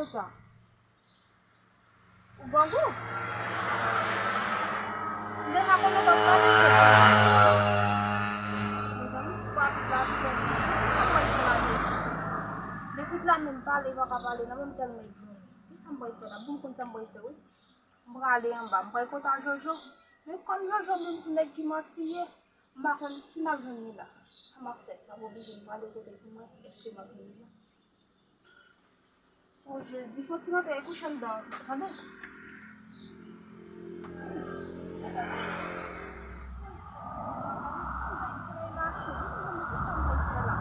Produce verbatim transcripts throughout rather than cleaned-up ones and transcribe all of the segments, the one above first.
Sa. Ou grangou? M deja konnen w ap pale de sa. Mezanmi, si pa vin la, si pa vin la, depi la menm pale, pa ka pale, nan menm tèlman egzone. Kisa m pral fè la? Bon, m konn sa m pral fè, wi. M prale anba, m pral konn Jojo. Men kòm Jojo menm se nèg ki manti ye, m pa konn si m ap jwenn li la. Sa m ap fè? M ap oblije m prale kote l pou m wè èske m ap jwenn li la. O Jezi, fò ti mantè e kouche anndan, tande. Solèy mache, wi, mwen ki sa mwen fè la.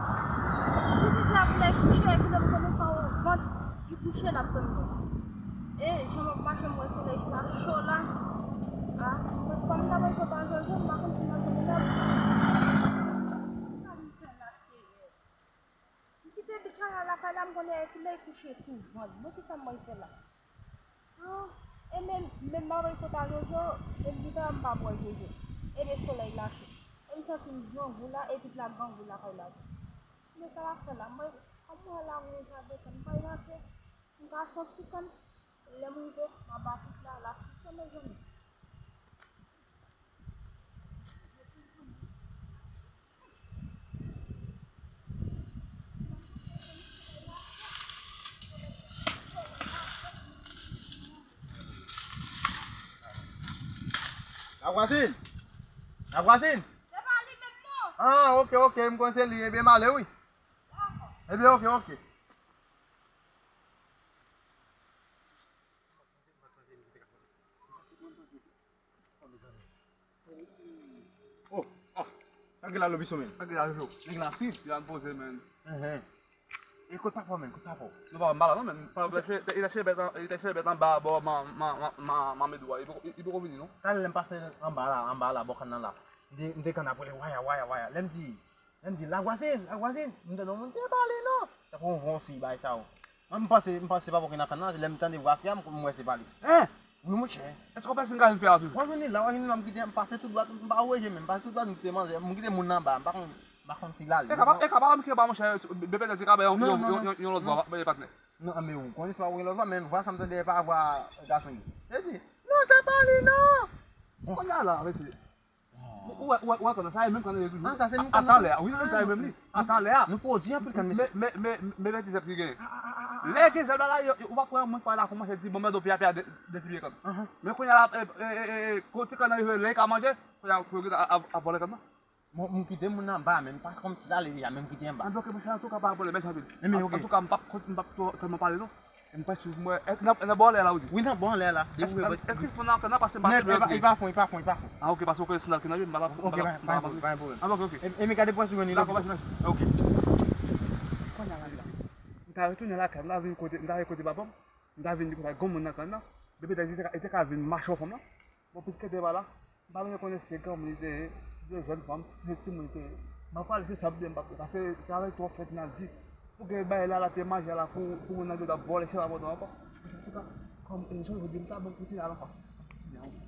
Pitit la vle kouche, epi lè m konnen sa o vant, li kouche l ap tann mwen. E jan m ap mache, m wè solèy sa cho la. A, mwen kòm m ta bay kontan Jojo, m pa konn si m ap jwenn li la. Sa m fè la, Senyè? M kite bicha la lakay la, m konnen epi lè l kouche souvan. Mwen ki sa m mwen fè la? Ah, e men, men m ap ret kòt a Jojo, e m di sa m pa wè Jojo. E men solèy la cho. E m santi m grangou la, e pitit la grangou lakay la tou. Men sa l ap fè la, mwen, kòm mwen la, mwen ka desann, m pa rantre, m ka soti kanm, lè m rive, m ap ba pitit la, l ap sise mezanmi. Lavwazin! Lavwazin! Se pa li menm non. Ah, ok, ok, m konn se li, ebyen m ale wi. Dakò. Ebyen, ok, ok. Oh, ah. Sa gen la, Lobiso, men? Sa gen la, Jojo? Nèg la swiv. Li al poze, men. Enhen. E kot papa w, men? Kot papa w? Non, papa m pa la, non, men. Papa m te, li te chèbèt an, li te chèbèt anba, bò, man, man, man, man, man Medou a. Li poko, li poko vini, non. Talè lè m pase anba la, anba la, bò kann nan la. M te, m te tann ap rele, waya, waya, waya. Lè m di, Lè m di, Lavwazin, Lavwazin, m tande yon moun te pale non. Tankou yon von fi bay sa yo. Mwen, m panse, m panse papa w ki nan kann nan, se lè m tande vwa fi a, m, m wè se pa li. Hein? Wi, monchè. Èske w panse m ka vin fè a toujou? W ap vin li la, w ap vin li la, m kite, m pase tou dwat, m pa wè je menm, m pase tou dwat, m kite manzè, m kite moun nan anba, m pa konn, m pa konn si l ale. E ka pa, e ka pa m kite ba monchè, bebe tèt li ka bay yon, yon, yon, yon, yon lòt vwa, bay patnè. Non, men ou konnen se pa ou gen lòt vwa, men vwa sa m tande e pa vwa gason li. Se di, non, se pa li non. Bon, kounye a la, mesye. Ou, ou wè, ou wè, ou wè kannan, sa e menm kannan yo toujou. Ah, sa se menm kannan. Atalè a, wi, sa e menm li. Atalè a. Nou pwodui anpil kann, mesye. Men, men, men, men, men ti zèb ki genyen. Lè gen zèb la, la, yo, yo, ou pa kwè mwen pale la kòmanse di, bon, mèt, ou pye a, pye a de, de ti pye kann. Men kounye a la, e, e, e, e, kote kannan yo, lè yo ka manje, kounye a, kounye a, a, a, a vòlè kannan. Mwen, mwen kite moun nan anba, men m pa kòm ti lale deja, men m kite anba. Antouka, monchè, antouka, pa pwoblèm, mèsi anpil. Antouka, m p ap, m p ap twò, twò pale, non. M pa swiv mwen. Nan, nan bò anlè la, ou di? Wi, nan bò anlè la. Depi ou wè. Èske fon nan, nan pase m pase? Non, e pa, e pa fon, e pa fon, e pa fon. Ah, ok, paske ou konnen sandal ki nan pye m, m pa, m pa, m pa, m pa. Ok, pa, pa gen pwoblèm, pa gen pwoblèm. Ah, ok, ok. E, e men gade pwòch ou jwenn li la. Dakò, mèsi, mèsi. Ok. Kounye a la, m ta retounen lakay m, m ta vin kote, m ta vin kote papa m, m ta vin di konsa, gon moun nan kann nan. Bebe, li te ka, li te ka vin mache w fanm nan. Bon, piske te pa la, m pa menm konnen si se granmoun li te ye, si se jèn fanm, si se timoun li te ye. M pa kwè se sa oubyen m pa kwè, paske se avèk twòp fèt nan di. Pou gen bagay la, la te manje la, pou, pou moun nan gen dwa vòlè, se pa pòtan ankò. Antouka, kòm e jodi m ta bon kontinye al ankò. Kontinye ankò.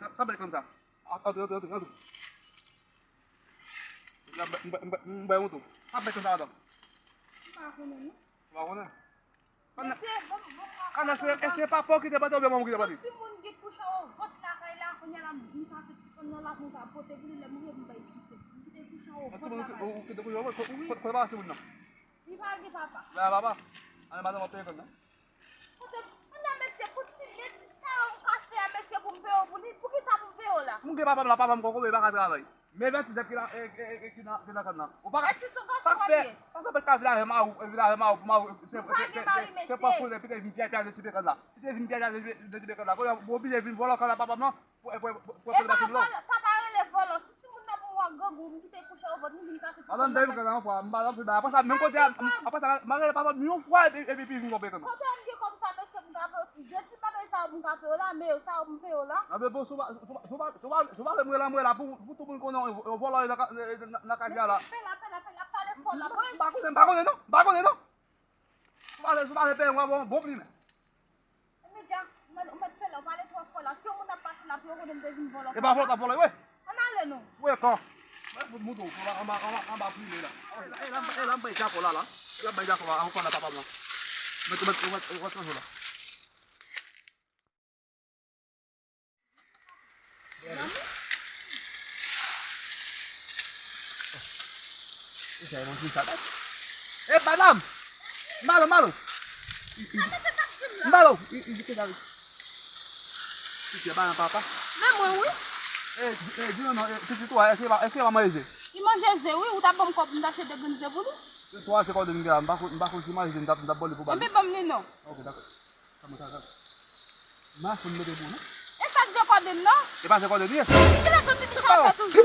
Sa, sa bèl kann sa. Antre, antre, antre, antre. M bay, m bay, m bay, m bay yon tou. Sa bèl kann sa, madanm. M pa konnen, non. Ou pa konnen? Kanna, mesye, bon, bon, kanna, se, èske se papa w ki te pati oubyen manman w ki te pati? Yon timoun ki te kouche o vant lakay la, kounye a la, m vin pase ti kann nan la, pou m ta pote pou li, lè m rive, m bay sise. M kite kouche o vant lakay la. Yon timoun ki, ki te kouche o vant? Wi. Kote, kote papa timoun nan? Li pa gen papa. Li pa gen papa? Ann, madanm, w ap peye kann nan. Kote, ann, mesye, pou ti betiz sa yo m kase a, mesye, pou m peye w pou li, poukisa pou m peye w la? Ou gen papa m la, papa m kokobe, li pa ka travay. Men vètizèt ki la, e, e, e, ki nan, ki nan kann nan. Ou pa ka. E si sou gason sa fè, li ye? Sa fè pèt ka vin avè mari, vin avè mari, mari, se, se, se, se, se pòp konnen, pite vin pyapya de ti pye kann la. Pite vin pyapya de, de ti pye kann la. Kounye a, ou oblije vin vòlò kann la papa m lan, pou, pou, pou, pou, pou pase lò. Sa pa rele vòlò. Si timoun nan pou mwen grangou, m kite kouche o vant, m vin kase ti kann nan. Madanm, dèyè kann la yon fwa, m pa nan fè bagay. Apre sa, menm kote a, apre sa, m a rele papa m yon fwa, epi, epi, epi vin kanpe kann nan. Kote a m gen kòb sa, mesye, m ka peye. De ti bagay sa yo m ka peye w la, men yo sa yo m peye w la. Nan men bon, si w pa, si w pa, si w pa, si w pa, si w pa vle m rele anmwe la pou, pou tout moun konnen w, w vòlò nan ka-, nan, nan, nan kay la. Mesye, pè la, pè la, pè la, pale fò la. M pa konnen, m pa konnen non, m pa konnen non. Si w pa vle, si w pa vle peye m, w a bon, bon plimen. Medya, ou mèt, ou mèt pè la, ou pale twò fò la. Si yon moun ap pase la, pou yo konnen m te vin vòlò. E pa vòlò t ap vòlò, wi. Ann ale non. Frekan. Mwen fout mouton anba, anba, anba, anba plimen la. E la, e la, e la, m bay Jakò la, la. E la, m bay Jakò la, ankò la, papa m la. Mèt, mèt, mèt, mèt, mèt, mèt, la. E, madanm! Malo, malo! Malo! Pitit, e, di non, non, e, pitit ou a, èske, èske pa manje ze? Li manje ze, wi. Ou ta ban m kòb, m ta achte de grenn ze pou li. Se twa, se kòde m gen la. M pa konn, m pa konn si manje ze, m t ap, m t ap ba li pou ba li. Enben, ban m li non. Ok, dakò. Sa mwen sa, sa. M a fout mete pou ou, non? E sa k ze kòde m, non? E pa ze kòde m ye. Kilè sou pitit sa fè toujou?